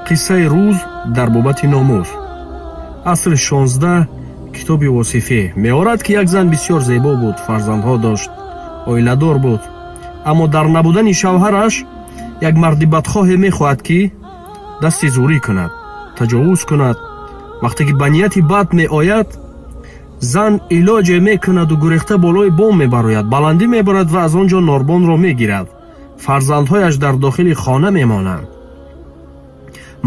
Қиссаи рӯз дар бобати номус. Асри 16, китоби Восифе меорад, ки як зан бисёр зебо буд, фарзандҳо дошт, оиладор буд, аммо дар набудани шавҳараш як марди бадхоҳе мехоҳад, ки дасти зӯрӣ кунад, таҷовуз кунад. Вақте ки ба нияти бад меояд, зан илоҷе мекунаду гурехта болои бом мебарояд, баландӣ мебарад ва аз он ҷо норбонро мегирад. Фарзандҳояш дар дохили хона мемонанд.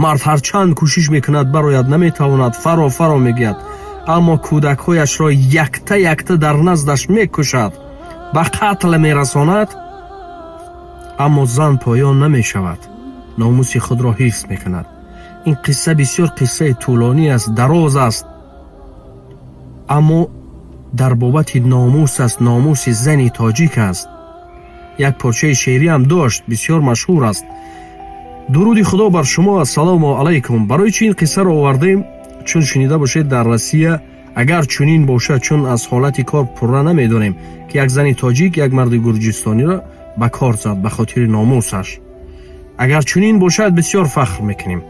Мард ҳарчанд кӯшиш мекунад, барояд, наметавонад. Фаро, фаро мегӯяд, аммо кӯдакҳояшро якта якта дар наздаш мекушад, ба қатл мерасонад. Аммо зан поён намешавад, номуси худро ҳифз мекунад. Ин қисса бисёр қиссаи тӯлонӣ аст, дароз аст, аммо дар бобати номус аст, номуси зани тоҷик аст. Як порчаи шеъриам дошт, бисёр машҳур аст. Дуруди Худо бар шумо, ассалому алайкум. Барои чӣ ин қиссаро овардем? Чун шунида бошед, дар Россия, агар чунин бошад, чун аз ҳолати кор пурра намедонем, ки як зани тоҷик як марди гурҷистониро ба кор зад ба хотири номусаш. Агар чунин бошад, бисёр фахр мекунем.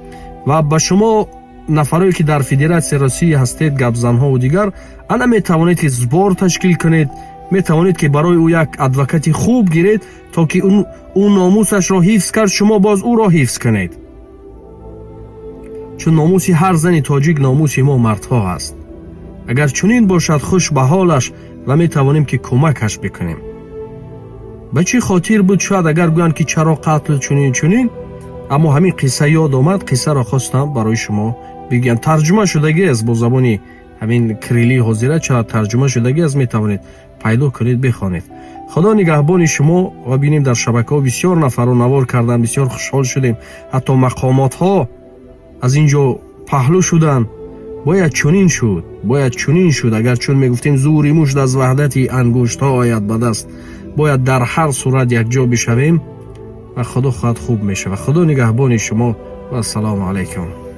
Ва ба шумо нафарое, ки дар Федератсияи Россия ҳастед, гапзанҳову дигар, ана метавонед, ки сбор ташкил кунед, метавонед, ки барои ӯ як адвокати хуб гиред, то ки ӯ номусашро ҳифз кард, шумо боз ӯро ҳифз кунед, чун номуси ҳар зани тоҷик номуси мо мардҳо аст. Агар чунин бошад, хуш ба ҳолаш, ва метавонем, ки кӯмакаш бикунем. Ба чӣ хотир буд, шояд агар гӯянд, ки чаро қатл, чунин чунин, аммо ҳамин қисса ёд омад, қиссаро хостам барои шумо бигӯям. Тарҷума шудагӣ аст бо забони ҳамин кириллии ҳозира, чаро тарҷума шудагӣ аст, метавонед пайдо кунед, бихонед. Худо нигаҳбони шумо. Ва бинем, дар шабакаҳо бисёр нафарро навор кардан, бисёр хушҳол шудем, ҳатто мақомотҳо аз ин ҷо паҳлӯ шуданд. Бояд чунин шуд, бояд чунин шуд. Агар чун мегуфтем, зӯри мушт аз ваҳдати ангуштҳо ояд ба даст, бояд дар ҳар сурат якҷо бишавем ва Худо хоҳад, хуб мешавад. Худо нигаҳбони шумо ва ассалому алайкум.